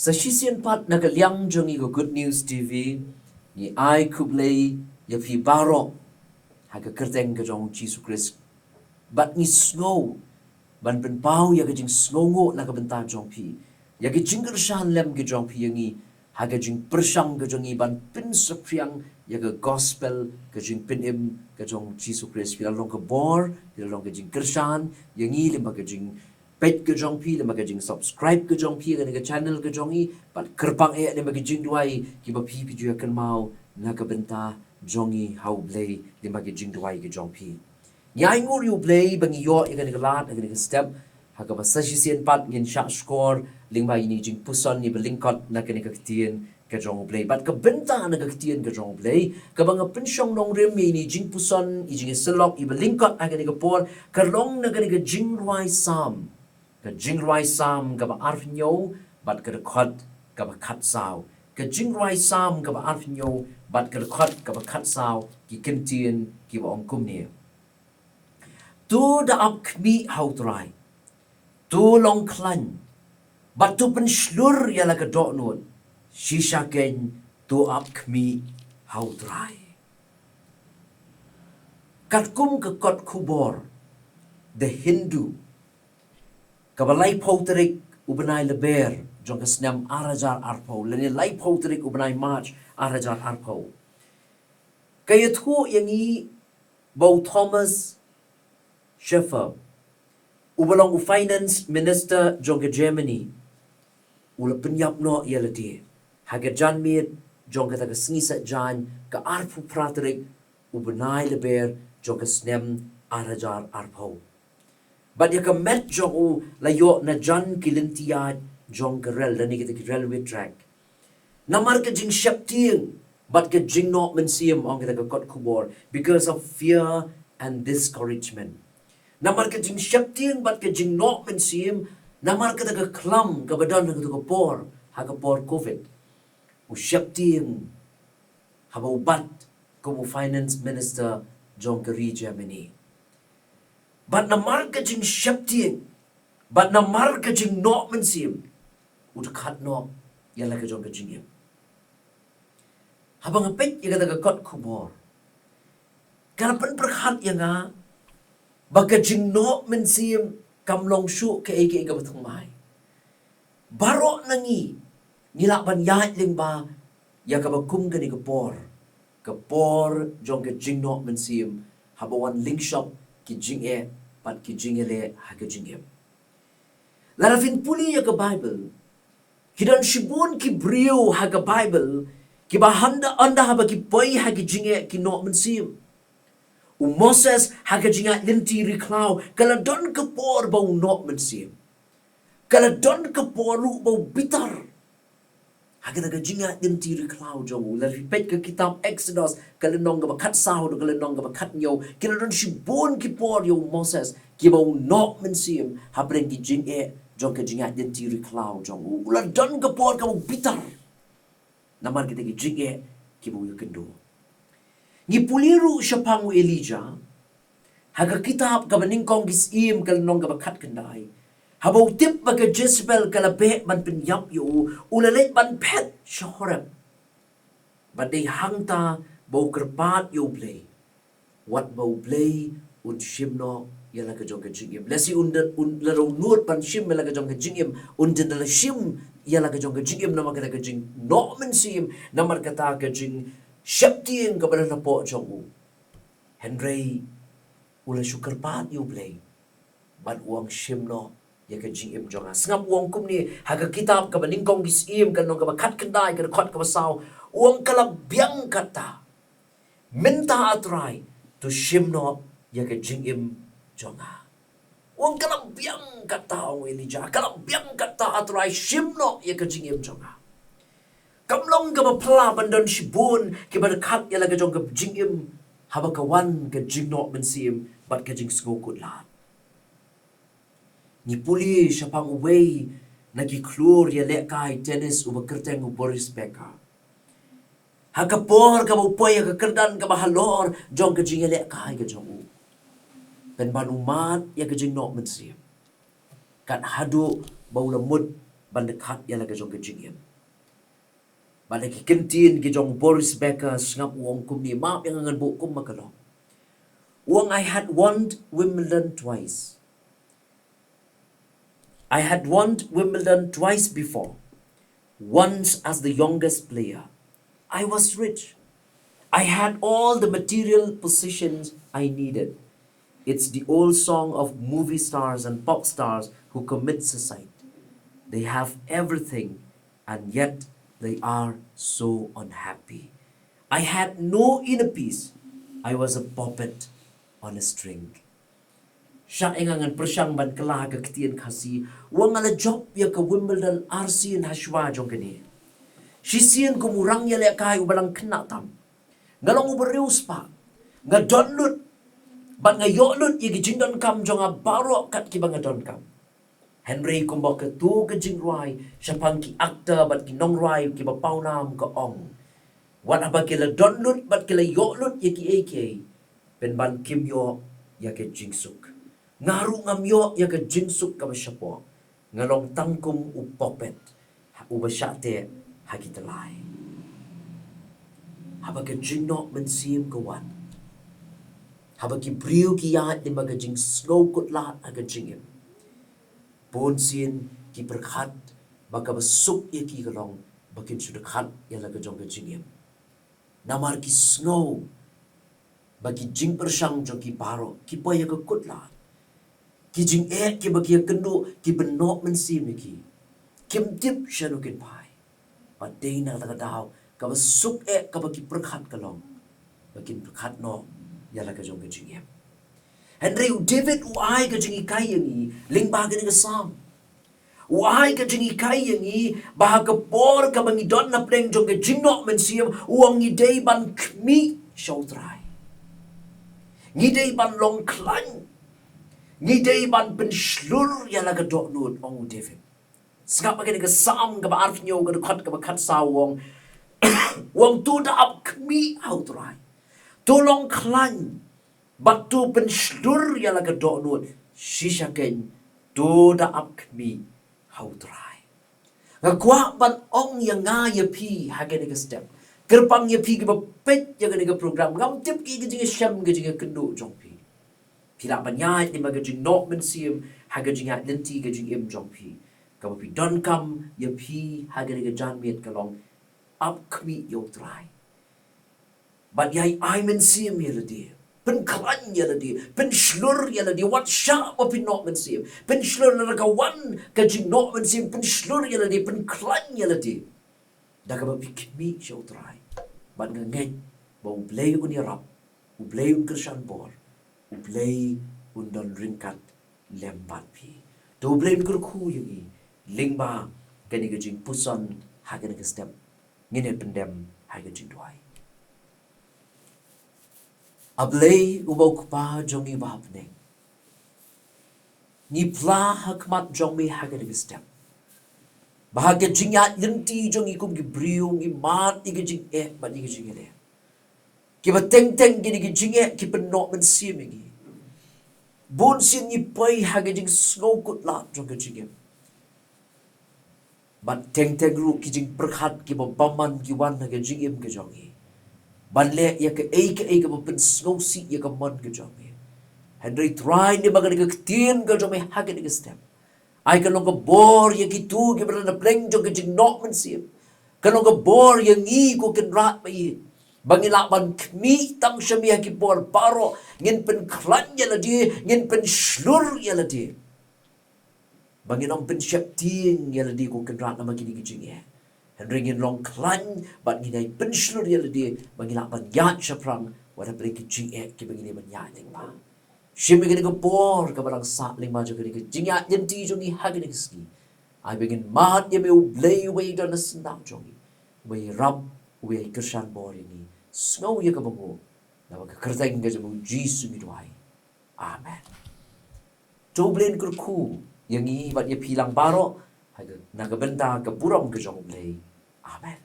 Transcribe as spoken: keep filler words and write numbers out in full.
Sa shisien pat na ka liang jong ngi ka Good News T V, ngi ai khublei ïa phi baroh ha ka kyrteng ka jong Jisu Khrist. Bad ngi sngew ban pynpaw ïa ka jingsngewnguh na ka bynta jong phi, ïa ka jingkyrshan lem ka jong phi ïa ngi ha ka jingpyrshang ka jong ngi ban pynsaphriang ïa ka gospel, ka jingpynim ka jong Jisu Khrist. Phi la long ka bor, phi la long ka jingkyrshan ïa ngi lyngba ka jing peit ka jong phi, lyngba ka jing subscribe ka jong phi ïa kane ka channel ka jong ngi, bad kyrpang eh lyngba ka jingduwai kiba phi phi ju ïa kynmaw na ka bynta jong ngi ha U Blei lyngba ka jingduwai ka jong phi. Ngi ai nguh ïa U Blei ba ngi ïoh ïa kane ka lad, ïa kane ka step, ha kaba sa shisien pat ngin shah shkor lyngba ïa ine i jingpuson iba lyngkot na kane ka ktien ka jong U Blei. Bad ka bynta na ka ktien ka jong U Blei kaba nga pynshong nongrim ïa ine i jingpuson, i jingïasyllok iba lyngkot ha kane ka por, ka long na kane ka jingrwai Salm. Ka jingrwai Salm kaba arphew hynñiew bad ka dkhot kaba khatsaw. Ka jingrwai Salm kaba arphew hynñiew bad ka dkhot kaba khatsaw, ki kyntien kiba ong kumne: To da ap khmih ha U Trai, to long khlaiñ, bad to pynshlur ïa la ka dohnud, shisha keiñ to ap khmih ha U Trai. Katkum ka kot khubor The Hindu, kaba laiphew tarik u bnai Lber jong ka snem ar hajar arphew, lane laiphew tarik u bnai March ar hajar arphew, ka ïathuh ïa ngi ba u Thomas Schäfer, uba long u finance minister jong ka Germany, u la pynïap noh ïa lade ha ka janmiet jong kata ka sngi Saitjaiñ, ka arphew phra tarik u bnai Lber jong ka snem ar hajar arphew. Bad ïa ka met jong u la ïoh na jan ki lynti ïaid jong ka rel, lane kita ki railway track. Namar ka jingsheptieng bad ka jingnoh mynsiem, ong kita ka kot khubor, because of fear and discouragement. Namar ka jingsheptieng bad ka jingnoh mynsiem, namar kata ka khlam kaba don ha kata ka por, ha ka por covid. U sheptieng haba u bat kum u finance minister jong ka ri Germany. Bad namar ka jingsheptieng bad namar ka jingnoh mynsiem, u dkhot noh ïa la ka jong ka jingim. Haba nga peit ïa kata ka kot khubor, ka la pynpyrkhat ïa nga ba ka jingnoh mynsiem kam long shuh kaei kaei kaba thymmai. Baroh na ngi ngi lah ban ïaid lyngba ïa kaba kum kane ka por, ka por jong ka jingnoh mynsiem, haba wan lyngshop ki jingeh bad ki jingïaleh ha ka jingim. Lada phin pule ïa ka Bible, ki don shibun ki briew ha ka Bible kiba hynda hynda haba ki poi ha ki jingeh ki noh mynsiem. U Moses ha ka jingïaid lynti ri khlaw, ka la don ka por ba u noh mynsiem. Ka la don ka por ruh ba u bitar ha kata ka jingïaid lynti ri khlaw jong u. Lada phi peit ka kitab Exodus, ka lynnong kaba khatsaw haduh ka lynnong kaba khathynñiew, ki la don shibun ki por ïa u Moses kiba u noh mynsiem hapdeng ki jingeh jong ka jingïaid lynti ri khlaw jong u. U la don ka por kaba u bitar namar kita ki jingeh kiba u ïakynduh. Ngi pule ruh shaphang u Elijah ha ka kitab kaba nyngkong ki Syiem, ka lynnong kaba khatkhyndai. Haba u tip ba ka Jezebel ka la beh ban pynïap ïa u, u la leit ban phet sha Horeb. Bad dei hangta ba u kyrpad ïa U Blei, wat ba U Blei un shim noh ïa la ka jong ka jingim. Lehse un da, un, lada u nud ban shim ïa la ka jong ka jingim, un da la shim ïa la ka jong ka jingim namar kata ka jingnoh mynsiem, namar kata ka jingsheptieng kaba la napoh jong u. Hynrei u la shu kyrpad ïa U Blei bad u ong, shim noh ïa ka jingim jong nga. Sngap u ong kumne ha ka kitab kaba nyngkong ki Syiem, ka lynnong kaba khatkhyndai, ka dkhot kaba saw. U ong, ka la biang katta. Mynta, A Trai, to shim noh ïa ka jingim jong nga. U ong, ka la biang katta, ong u Elijah, ka la biang katta, A Trai, shim noh ïa ka jingim jong nga. Kam long kaba phylla ban don shibun kiba dkhot ïa la ka jong ka jingim haba ka wan ka jingnoh mynsiem bad ka jingsngewkhuslai. Ngi pule shaphang uwei na ki khlur ïalehkai tennis uba kyrteng u Boris Becker. Ha ka por kaba u poi ha ka kyrdan kaba halor jong ka jingïalehkai ka jong u, pynban u mad ïa ka jingnoh mynsiem, kat haduh ba u la mut ban da khat ïa la ka jong ka jingim. Bad ha ki kyntien ki jong Boris Becker, sngap u ong kumne, map ïa nga ngan buh kum ma ka long. U ong, I had won Wimbledon twice. I had won Wimbledon twice before. Once as the youngest player. I was rich. I had all the material possessions I needed. It's the old song of movie stars and pop stars who commit suicide. They have everything and yet they are so unhappy. I had no inner peace. I was a puppet on a string. Shah ïa nga ngan pyrshang ban kylla ka ktien Khasi, u ong nga la jop ïa ka Wimbledon arsien ha shuwa jong kane. Shisien kum u rang ïalehkai uba dang khynnah tam. Nga long uba riewspah. Nga don lut. Bad nga ïoh lut ïa ki jingdonkam jong nga baroh kat kiba nga donkam. Hynrei kumba katto ka jingrwai shaphang ki actor bad ki nongrwai kiba pawnam ka ong, wat haba ki la don lut bad ki la ïoh lut ïa kiei kiei, pynban kim ïoh ïa ka jingsuk. Nga ruh ngam ïoh ïa ka jingsuk kaba shapoh. Nga long tang kum u puppet uba shah teh ha ki tyllai. Haba ka jingnoh mynsiem ka wan, haba ki briew ki ïaid lyngba ka jingsngew kutlad ha ka jingim, bun sien ki pyrkhat ba kaba suk ïa ki ka long ba kin shu dkhat ïa la ka jong ka jingim. Namar ki sngew ba ki jingpyrshang jong ki baroh ki poi ïa ka kutlad. Ki jingeh kiba ki ïakynduh ki pynnoh mynsiem ïa ki. Kim tip shano kin phai. Bad dei na kata ka daw kaba suk eh kaba ki pyrkhat ka long ba kin pyrkhat noh ïa la ka jong ka jingim. Hynrei u David u ai ka jinghikai ïa ngi lyngba kane ka Salm. U ai ka jinghikai ïa ngi ba ha ka por kaba ngi don na pdeng jong ka jingnoh mynsiem, u ong ngi dei ban khmih sha U Trai. Ngi dei ban long khlaiñ. Ngi dei ban pynshlur ïa la ka dohnud, ong u David. Sngap ha kane ka Salm kaba arphew hynñiew, ka dkhot kaba khatsaw, u ong, u ong to da ap khmih ha U Trai. To long khlaiñ. Bad to pynshlur ïa la ka dohnud, shisha kein to da ap khmih ha U Trai. Nga kwah ban ong ïa nga ïa phi ha kane ka step, kyrpang ïa phi kiba peit ïa kane ka program, ngam tip ki ka jingïashem ka jingïakynduh jong phi. Phi lah ban ïaid lyngba ka jingnoh mynsiem ha ka jingïaid lynti ka jingim jong phi. Kaba phi donkam ïa phi ha kane ka janmiet ka long ap khmih ïa U Trai. Bad ïai ai mynsiem ïa lade. Pynkhlaiñ ïa lade. Pynshlur ïa lade. Wat shah ba pynnoh mynsiem. Pynshlur lada ka wan ka jingnoh mynsiem. Pynshlur ïa lade. Pynkhlaiñ ïa lade. Da kaba phi khmih sha U Trai. Bad nga ngeit ba U Blei un ïarap. U Blei un kyrshan bor. U Blei un don ryngkat lem bad phi. To U Blei un kyrkhu ïa ngi lyngba kane ka jingpuson ha kane ka step. Ngin ïa pyndem ha ka jingduwai. A Blei uba u Kpa jong ngi uba ha bneng, ngi phla ha khmat jong me ha kane ka step ba ha ka jingïaid lynti jong ngi kum ki briew ngi mad ïa ka jingeh bad ïa ka jingïaleh. Kiba teng teng kine ki jingeh ki pynnoh mynsiem ïa ngi. Bun sien ngi poi ha ka jingsngew kutlad jong ka jingim. Bad teng teng ruh ki jingpyrkhat kiba bymman ki wan ha ka jingim ka jong ngi ban leh ïa kaei kaei kaba pynsngewsih ïa ka mon ka jong ngi. Hynrei Trai, lyngba kane ka ktien ka jong me ha kane ka step, ai ka long ka bor ïa kito kiba don na pdeng jong ka jingnoh mynsiem. Ka long ka bor ïa ngi ko Kynrad ba ïeit, ba ngin lah ban khmih tang sha me ha ki por baroh, ngin pynkhlaiñ ïa lade, ngin pynshlur ïa lade. Ba ngin ym pynsheptieng ïa lade ko Kynrad namar kine ki jingeh. Hynrei ngin long khlaiñ bad ngin ïai pynshlur ïa lade ba ngin lah ban ïaid shaphrang wat hapdeng ki jingeh kiba ngin ïa ban ïaid lyngba. Shim ïa kane ka por kaba dang sah lyngba jong kane ka jingïaid lynti jong ngi ha kane ka sngi. Ai ba ngin mad ïa me U Blei uba ïadon na syndah jong ngi, uba ïarap, uba ïai kyrshan bor ïa ngi. Sngew ïa kaba nguh. Naba ka kyrteng ka jong U Jisu ngi duwai. Amen. To U Blei un kyrkhu ïa ngi bad ïa phi lang baroh ha ka, na ka bynta ka burom ka jong U Blei. Amen.